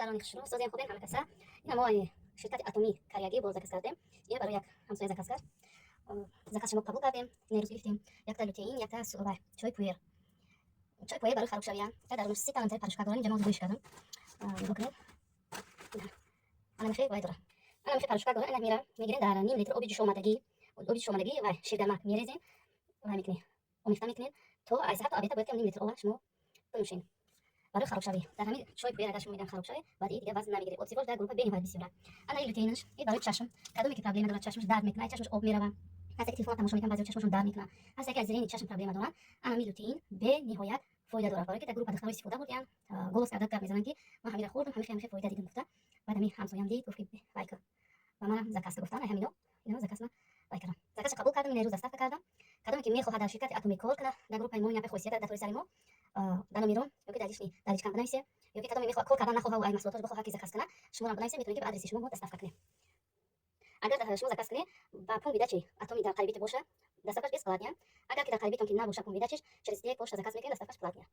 Духтарони хушрӯ, созем, хубем ҳама каса? Ина мо ширкати Атомӣ карягӣ боз заказ кардем. Ина барои як ҳамсоя заказ кард. Заказ шумо қабул кардем. Ина рӯз гирифтем. Якта лютеин, якта чой пуэр. Чой пуэр барои харобшавия. Дар 3 та намтари порошка дорам. Инҷа мо бӯиш кардам. Нигоҳ кунед. Ана мехе вай дора. Ана мехе порошка дора. Ина мира мегирем, дар ним литр оби ҷӯшомадагӣ, оби ҷӯшомадагӣ ва ширгармак мерезем. Вай мекунем. Омехта мекунем. То аз ҳатто обеда бояд ки ним литр ова шумо бинӯшед. Барои харобшавӣ. Дар ҳамин чой пуэр агар шумо медам харобшавӣ, баъд дига вазн намегиред. Отзывош дар группа бениҳоят бисёра. Ана ин лютеинаш, ин барои чашм. Кадоме ки проблема дорад, чашмаш дард мекунад, чашмаш об мерава. Ҳаст яке телефон тамошо мекунад, баъзеҳо чашмашон дард мекунад. Ҳаст яке аз зрени чашм проблема доранд. Ана ҳамин лютеин бениҳоят фоида дорад. Барои ки дар группа духтаро истифода бурдиам, голос карда гап мезананд, ки ман ҳаминро хӯрдам, ҳамин хеле фоида дидам гуфта. Баъд ҳамин ҳамсоям дид, гуфт, ки вай кун. Ва манам заказ гуфтан, ай ҳамино, ино заказ ма вай кардам. Заказа қабул кардам, ина рӯз доставка кардам. Кадоме ки мехоҳад дар ширкати Атомӣ кор кунад, дар группаи мо ина хосият дар тори сари мо, дар номерон ёки дар личный дар личкам бинависе, ёки кадоме мехоҳад кор кардан нахоҳад, ай маҳсулоташ бихоҳад ки заказ кунад, шуморо бинависе, метавонед ки ба адреси шумо мо доставка кунем. Агар шумо заказ кунед, ба пункт выдачи Атоми дар қарибите боша, доставкаш бесплатная. Агар ки дар қарибитон ки набоша пункт выдачиш, через СДЭК почта заказ мекунед, доставкаш платная.